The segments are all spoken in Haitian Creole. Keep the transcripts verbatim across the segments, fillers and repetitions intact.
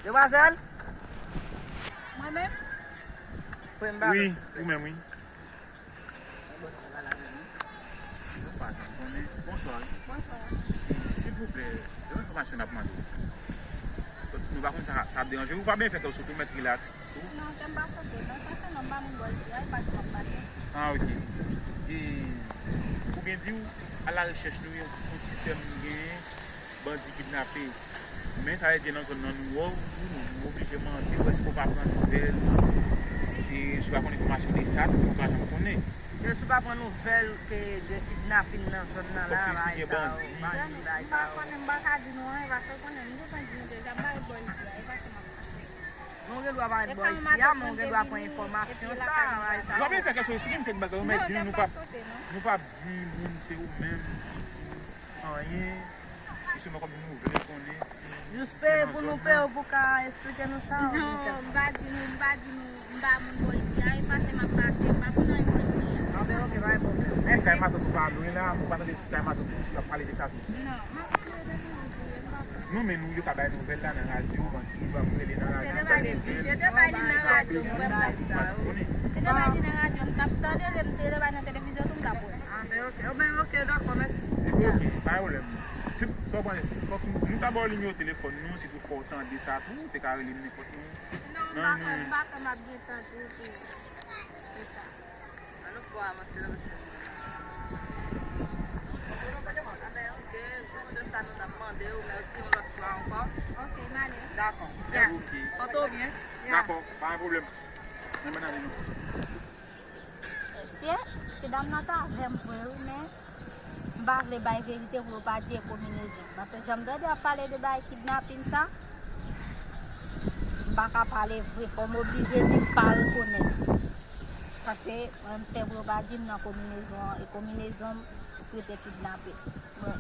Demwazèl? Mwen menm? Wi, ou menm, wi. Bonswa, bonswa. Silvouplè, yon enfòmasyon n ap mande w. Nou pa konn sa, sa ap deranje w, ou pa byen fè kè w sot, ou mèt rilaks tou. Non, kè m pa sote. Mwen se yon nonm, m pa moun bò isi a, e pase m ap pase. Ah, ok. E, pou byen di w, alarechèch nou, yon, yon ti sè m genyen, bandi kidnape. Men sa vle di nan zòn nan nou wè w, nou, nou oblije mande w èske w pa pran nouvèl, e si w pa konn enfòmasyon de sa tou, nou pa janm konnen. E si w pa pran nouvèl ke de kidnapin nan zòn nan la, bagay sa yo, bandi, bagay sa yo. M pa konnen, m pa ka di nou anyen, paske w konnen, m gentan di nou deja, m pa ret bò isi a, e pase m ap pase. Nou gen dwa pa ret bò isi a, men w gen dwa pran enfòmasyon sa, bagay sa yo. W ap fè kèk sou, sou kèk bagay, ou mèt di nou, nou p ap, nou p ap di moun se ou menm ki di anyen, jisteman kòm nou vle konnen si... Jis peye pou nou peye w pou ka esplike nou sa, ou di kèk... Non, m pa di nou, m pa di nou, m pa moun bò isi a, e pase m ap pase, m pa konn anyen bò isi a. Anben, ok, pa gen pwoblèm. Mèsi. Kay matant ou pa lwen la, mwen pa tande kay matant ou, si w ap pale de sa tou. Non, m ap pale de nou, m pa konn. Non, men nou, yo ka bay nouvèl la nan radyo, bandi, nou va rele nan radyo, bay nouvèl. Se te bay li nan radyo, mwen wè m pa di sa. Se te bay li nan radyo, m t ap tande l, e m te te bay nan televizyon tou, m t ap wè. Ah, ben, ok. Oh, ben, ok, dakò, mèsi. Epi, ok, pa gen pwoblèm. Si, sa w panse, si, fòk nou, nou ta ba w nimewo telefòn nou, si toutfwa w tande sa tou, ou te ka rele m nenpòt moun. Non, m pa kwè, m pa kwè m ap gen tan tou, tou. Se sa. An nou fò avanse nan mèt fè. Ah, ben, ok, se sa nou t ap mande w, mèsi yon lòt fwa ankò. Ok, m ale. Dakò. Ya. Mèsi. Ok. Pòte w byen. Ya. Dakò, pa gen pwoblèm. Ann ale nou. Mesye, ti dam nan t avè m vre wi, men m pa vle bay verite pou yo pa di e konbinezon. Paske jan m tande y ap pale de bay kidnapin sa, m pa ka pale vre. Fò m oblije di m pa rekonèt. Paske mwen m pè pou yo pa di m nan konbinezon an, e konbinezon m pou yo te kidnape. Bon.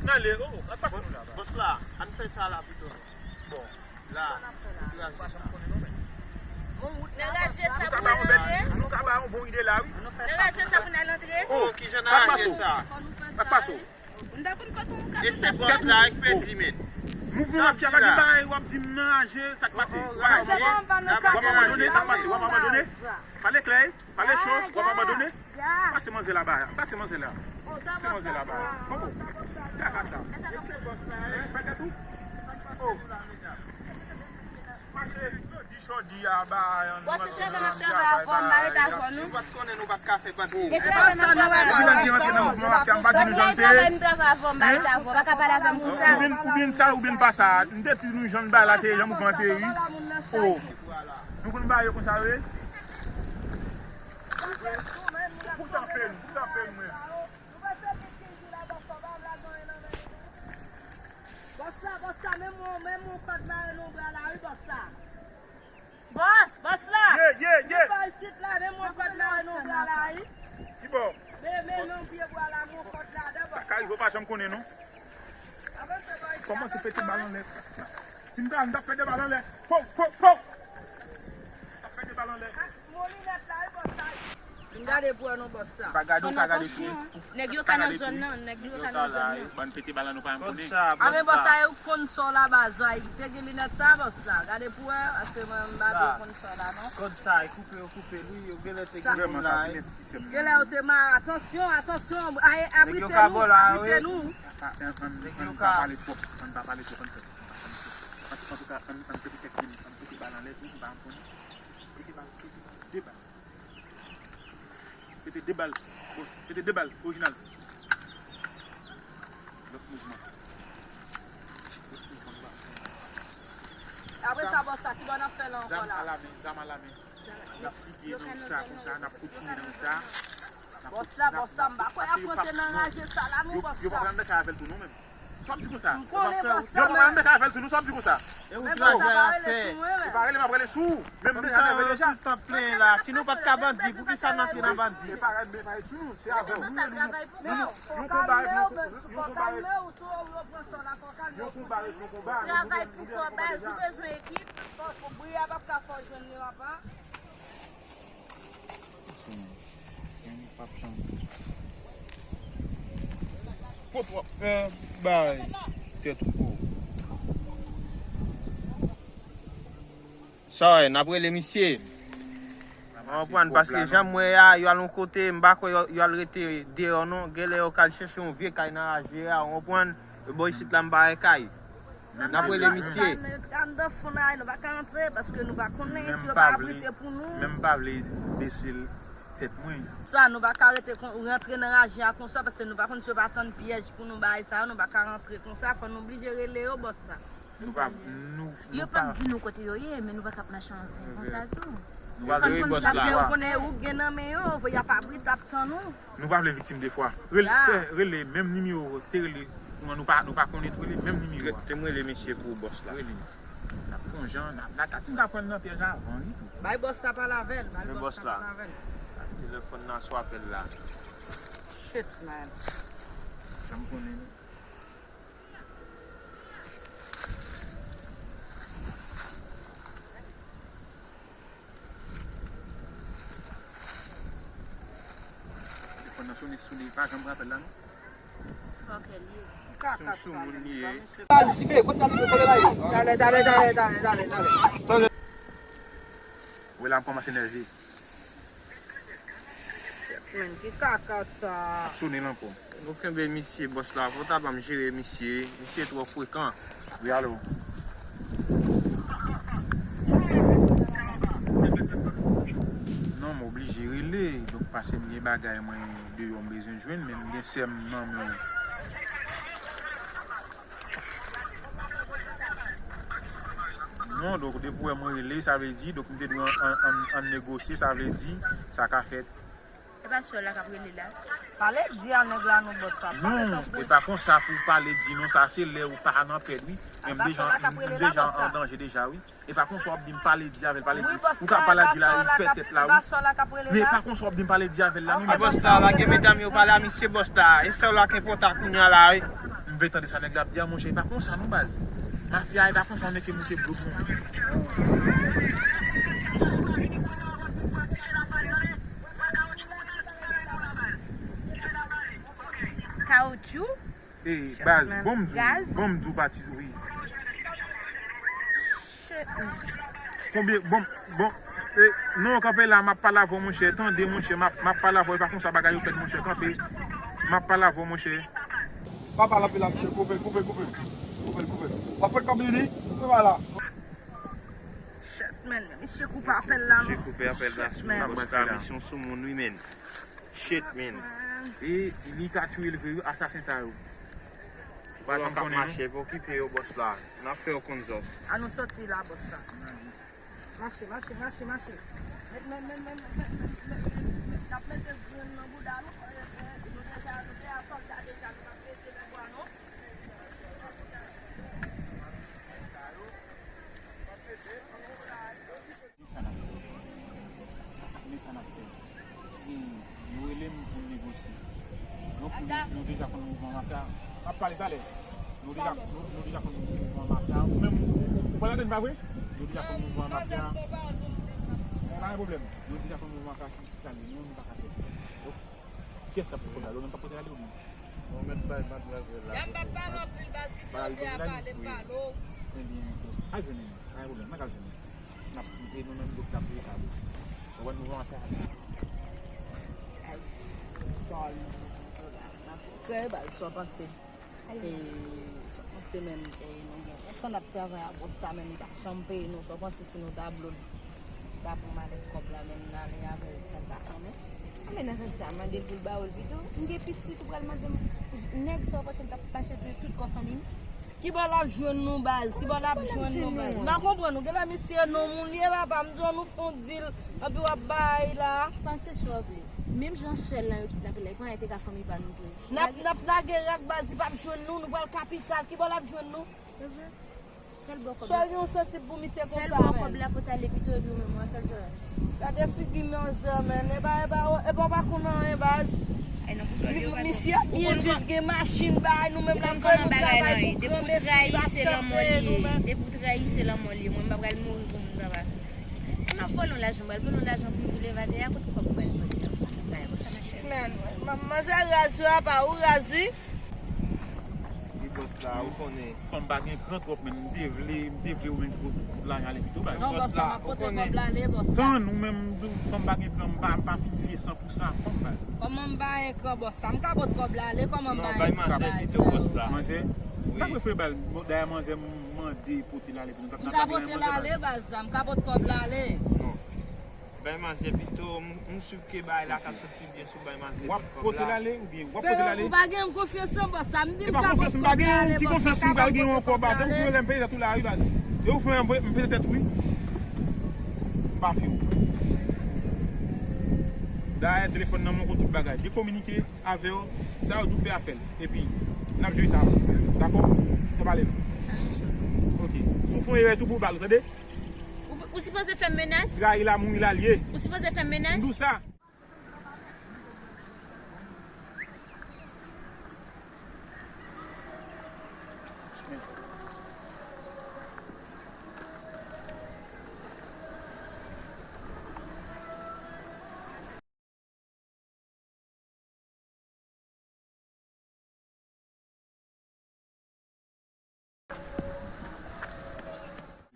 N ale, oh, oh, al pase nou la, ba. Bòs la, ann fè sa la pito. Bon. La. Nèg raje sa pou n al antre. Nou ka ba yon bon ide la, wi. Nèg raje sa pou n al antre. Oh, kijan n raje sa? Sa k pase w? M pa konn kote w ka. E se bòs la k pèdi, men. Mouvman mafya pa gen bagay, w ap di m nan raje, sa k pase? W ap abandone, sa k pase? W ap abandone? Pale klè, pale cho, w ap abandone? Pase manzè la ba a, pase manzè la. Pase manzè la ba a. Kòman? Kaka sa. Fè tèt ou. Oh. Mache. Jodi a ba a, nou ap travay avè w, m pa ret avè w, nou. Nou pa t konnen nou pa t ka fè pati. E pa sa nou wè. Epi lè n te rantre nan mouvman mafya, m pa di nou jan l te ye. Hein? Ou byen, ou byen sa, ou byen pa sa. M te di nou jan bagay la te ye, jan mouvman an te ye, wi. Oh. Nou konn bagay yo konsa yo ye. Pou sa fè, pou sa fè mwen. Bòs la, bòs la, men mwen, men mwen kòd mare nan bra la, wi, bòs la. Bòs! Bòs la! Ye, ye, ye! Nou pa isit la, men mwen kòd mare nan bra la, wi. Ki bò? Men, men nan pye bwa la, mwen kòd la, dè bòs la. Sa ka rive, w pa janm konnen, non. Kòmanse pete bal anlè. Si m ta, m t ap pete bal anlè. Po, po, po! M t ap pete bal anlè. Ak moulinèt la, wi, bòs la. Vin gade pou wè non bòs sa. Pa gade, ou ka gade tou. Nèg yo ka nan zòn nan, nèg yo ka nan zòn nan. Bann pete bal la nou pa menm konnen. Amen bòs sa, yo konn sa w la baz la, te gen linèt sa bòs la. Gade pou wè, paske mwen m pa byen konn sa w la non. Kòd sa, e koupe, yo koupe l, wi, yo genlè te gen moun la, wi. Genlè yo te ma, atansyon, atansyon, abrite nou, abrite nou. Ann pa pale twòp, ann pa pale twòp, ann fè. Antouka, ann, ann pete kèk moun, ann pete bal anlè tou, m pa konn. Pete bal, pete bal, de bal. Pete de bal, bòs. Pete de bal, orijinal. Lòt mouvman. Lòt mouvman, nou pa konn. Apre sa, bòs la, ki bò n ap fè la ankò la? Zam alamen, zam alamen. N ap figye nan wout sa konsa, n ap kontinye nan wout sa. Bòs la, bòs la, m pa kwè y ap rantre nan raje sa la non, bòs la. Yo pa pral nan kay avè l tou non menm. Sa w ap di konsa? M konnen bòs la. Yo pa pral nan kay avè l tou non, sa w ap di konsa? E wout la jè a fè. E pa rele m ap rele sou ou. Men m deja nève deja. Tout tan plenyen la. Si nou pa t ka bandi, poukisa n antre nan bandi? E pa rele m, e pa rele sou nou. Se avè w. Nou, nou, nou, yon konba rete yon konba. Yon konba rete yon konba. Travay pou kò baz, ou bezwen ekip. Bri a p ap ka fè w jwenn li, papa. Pòt w ap fè bay tèt ou po. Sa w wè, n ap rele misye. Ou konprann, paske jan m wè a, yo al yon kote, m pa kwè yo, yo al rete deyò non. Genlè yo ka al chèche yon vye kay nan raje a, ou konprann? Bò isit la, m pa wè kay. N ap rele misye. Anndan fon la, nou pa ka antre, paske nou pa konnen si yo pa abrite pou nou. Menm pa vle bese tèt mwen. Sa, nou pa ka rete kon, rantre nan raje a konsa, paske nou pa konn si yo pa tann pyèj pou nou bay sa yo, nou pa ka rantre konsa, fò nou blije rele yo, bòs sa. Nou pa, nou, Yo nou p ap pa di nou kote yo ye, men nou pa t ap mache anven konsa tou. Nou pa vle bòs la. Yo konnen ou gen nan men yo, y ap abri, t ap tann ou. Nou pa vle viktim de fwa. Rele, Ya. fè, rele, menm nimewo te rele, nou pa, nou pa konnen tou rele, menm nimewo a. Te m rele mesye pou bòs la. Rele. N ap pran jan, n ap, n ap, n ap pran nan pyèj avan li tou. Bay bòs sa pale avè l, bay Men bòs bòs sa la. pale avè l. Telefòn nan sou apèl la. Shit, man. Sa m konnen. Telefòn nan sonnen, sonnen, pa janm pran apèl la, non? Fòkè l ye. Kaka sou, sou sa moun li ye. Dale, dale, dale, dale, dale, dale. Wè la, m kòmanse nève. Men ki kaka sa. Ap sonnen l ankò. Nou kenbe misye, bòs la, fò ta ban m jere misye. Misye twò frekan. Wi, alo. Non, m oblije rele. Donk, paske m gen bagay mwen deyò m bezwen jwenn, men m gen sè m nan men. Non, donk, depi w wè mwen rele, sa vle di, donk, m te dwe an, an, an, an negosye, sa vle di, sa ka fèt. E pa sè w la k ap rele la? Pale di a nèg la non bòs sa. Pale Non, tankou e pa konsa pou pale di non, sa se lè ou pa nan pèd, wi. Men m deja, m deja an danje deja, wi. E pa konsa w ap di m pale di avè l, pale di. Ou ka pale di la, li fè tèt la, wi. Men e pa konsa w ap di m pale di avè l la, non. E bòs la, lage medam yo pale a misye bòs la. E sè w la k enpòtan kounye a la, wi. M vle tande sa nèg la ap di a, monchè, e pa konsa non, baz. Mafya, e pa konsa nèg ke monte blok non. Kawoutchou? E, baz, bon m di w, bon m di w pati, wi. Shit, man. Konbyen, bon, bon, e, non, kanpe la, m ap pale avè w, monchè, tande, monchè, m ap, m ap pale avè w, e pa konsa bagay yo fèt, monchè, kanpe. M ap pale avè w, monchè. Pa pale anpil la, monchè, koupe, koupe, koupe. Koupe, koupe. W ap fè kòb li, li, koupe la. Shit, man, misye koupe apèl la, non. Misye koupe apèl la. Shit, man. Sa bòs la, misyon sou moun, wi, men. Shit, man. E li ka touye l vre, wi, asasen sa yo. Ou pa janm konnen, non. Mache, pa okipe yo, bòs la. N ap fè yo konn zòf. An nou soti la, bòs la. Mache, mache, mache, mache. Met, met, met, met, met, met, met, met, met, n ap mete grenn nan bouda nou. Nou deja, nou deja sòlda deja, nou p ap rete nan bwa, non. Men sa n ap fè. Men sa n ap fè. E, yo rele m pou n negosye. Donk, nou, nou deja konn mouvman mafya. M ap pale talè. Nou deja, nou, nou deja konn mouvman mafya. Ou menm, ou, ou pa ladann, pa vre? Nou deja konn mouvman mafya. Pa gen pwoblèm. Nou deja konn mouvman mafya, ki sa li, nou, nou pa ka fè. Donk, kiyès k ap pote ale? Ou menm k ap pote ale ou menm? Mwen mèt bay madmwazèl la. Y ap pa pale anpil baz ki tande a pale m pale w. Ebyen, al jwenn li, pa gen pwoblèm, mwen k al jwenn li. N ap, e nou menm, nou k ap veye sa, wi. Ou wè nou avanse a. Baz, sa w panse? E, sa w panse menm, e, nou gen kontan n ap travay ak bòs sa, men li pa janm peye nou. Sa w panse si nou ta blow l? Sa pou malèt kòb la, men n ale avè l san l pa konnen. A, men nan sans sa, mande l pou l ba ou l pito. M gen pitit, ou pral mande m, nèg sa w panse l t ap mache touye tout kò fanmi m? Kibò l ap jwenn nou, baz? Kibò l ap jwenn nou, baz? M pa konprann ou. Genlè misye non moun li ye, papa, m di w nou fon dil, anpi w ap bay la. Panse sa w vle. Menm jan sè l lan yo kidnape l la, e pa anyen te ka fanmi pa nou tou. N ap, n ap lage rak, baz, li p ap jwenn nou, nou pral kapital, kibò l ap jwenn nou? Fè l bò kòb la. Swa gen yon sansib pou misye konsa, men. Fè l bò kòb la pou t ale pito epi ou menm ou fè l sou la. Gade figi manzè, men. E pa, e pa, e pa, pa konn anyen, baz. Ay, nan boutòl yo, pa misye byen viv, gen machin, bay, nou menm la, nou pran mesye, nou pran mesye, nou pa tande, nou, men. Depi w trayi, se lanmò l ye. Mwen, m pa pral mouri pou moun sa va. Si m ap vòlè w lajan, m pral vòlè w lajan pou m di w leve atè a, kote kòb ou pral jwenn nan? Bay, konsa, machè. Men, man-, manzè raz wi, apa, ou raz wi. Li Bòs la, ou konnen. Fanm pa gen kran twòp, men m te vle, m te vle ou menm ki pot lajan ale pito, baz. Non, bòs la, m ap pote kòb la ale, bòs la. Tann ou menm, fanm pa gen kran, m pa, m pa fin fye san pou san a fanm, baz. Kòman m pa gen kran, bòs la? M ka pot kòb la ale, kòman m pa gen kran? Non, bay manzè pito, bòs la. Manzè? Wi. M ta prefere ba l, dayè manzè m mande pote l ale pou nou. M ka pote l ale, baz la, m ka pot kòb la ale. Non. Bay manzè pito, m, m swiv ke bagay la ka sot pi byen si w bay manzè kòb la. W ap pote l ale oubyen w ap pote l ale? Ou pa gen m konfyans non, bòs la. M di m ka pot kòb la ale, bòs la, m ka pot kòb la ale. Ki konfyans m pral gen ankò, baz? Ou fè m peye tèt ou la, wi, baz. E ou fè m peye tèt ou la, wi. M pa fè w. Dayè telefòn nan mwen, tout bagay. Dekominike avè w, sa yo di w fè a fè l. Epi, n ap jere sa. Dakò? N ap pale. Ok. Si w fè yon erè tou pou w ba l, ou tande? Ou, ou sipoze fè m menas? Trayi la mouri la l ye. Ou sipoze fè m menas? M di w sa.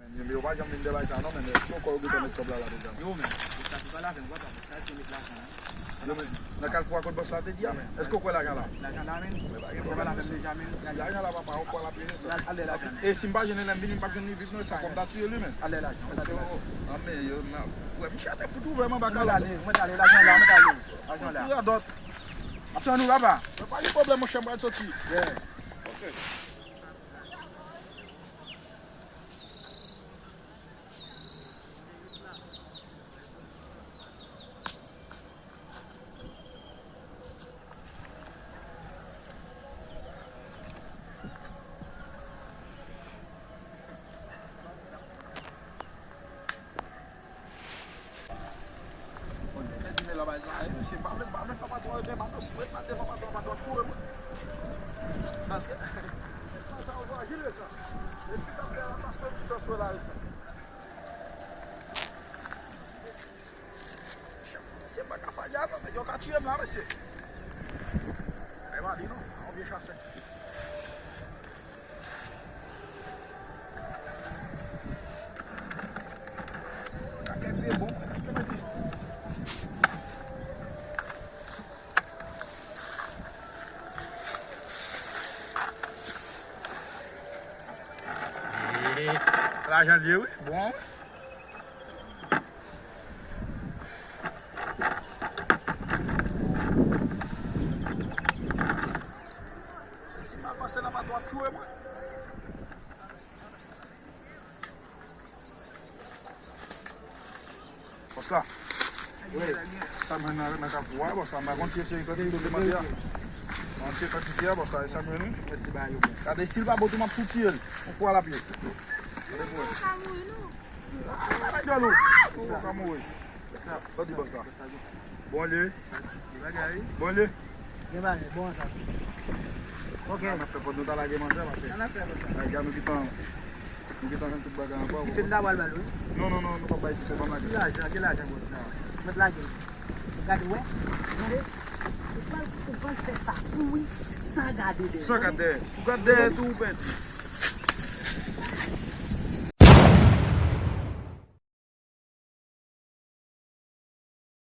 Men, men, yo pa janm vin dèbay sa non, men èske w kwè yo gentan met kòb la la deja? Yo, men, yo sa se pa lajan, w pa sa se met lajan, hein. Yo, men, nan kalfou a kot bòs la te di a, men èske w kwè lajan la? Lajan la, men. Men pa gen pwoblèm, mesye. Lajan la, papa, ou kwè l ap vini sa. E si m pa jwenn li lè m vini, m p ap jwenn li viv non, sa kòb ta tiye li, men. Ale lajan, ale lajan. An, men, yo, nan, wè, misye te fout ouvè m anba kalòt. Mwen ale, mwen ale, lajan la, mwen ale. Lajan la. Radòt. Ap tann ou, papa. Men pa gen pwoblèm, monchè, m pral soti. Yeah. Ok. Bon, nèg la di men la bay sa, e, mesye, m pa vle, m pa vle fè patwon yo devan non, si mwen pa devan patwon, patwon ap touye mwen. Paske, sa yo frajil, sa. Epi t ap fè la, paske m te sou la, sa. Se pa ka faya non, nèg yo ka tiye m la, mesye. E pa di non, yon vye chasè. Nan kèk vye bon, mwen mete. Lajan l ye, wi. Bon, wi. Si m avanse nan bato, w ap tchwe mwen. Bòs la. Wi. Sa m jwenn nan, nan kafou a, bòs la. M pa konn ki eseye kantite w te mande a. Mande kantite a, bòs la, e sa m jwenn wi. Mèsi ba yo. Gade, si l pa bon tou, m ap fout tiye l. Yon fwa l ap ye. Gade pou wè. Gade djòl ou. Ou ka mouri. Sa di bòs la. Bon lye. Bon lye. Gen bagay, bon sa. Ok. N ap fè fòt nou ta lage manje, paske. N ap fè fòt. Lage a nou gentan, nou gentan jwenn tout bagay ankò. Dife m ta pral ba l, wi. Non, non, non, nou p ap bay dife, ban m lage. Ki lajan, ki lajan, bòs la? Mèt lage. Gade, wè. Gade. Ou pral, ou pral fè sa. Wi, san gade dèyè. San gade dèyè. Ou gade dèyè tou, ou pèdi.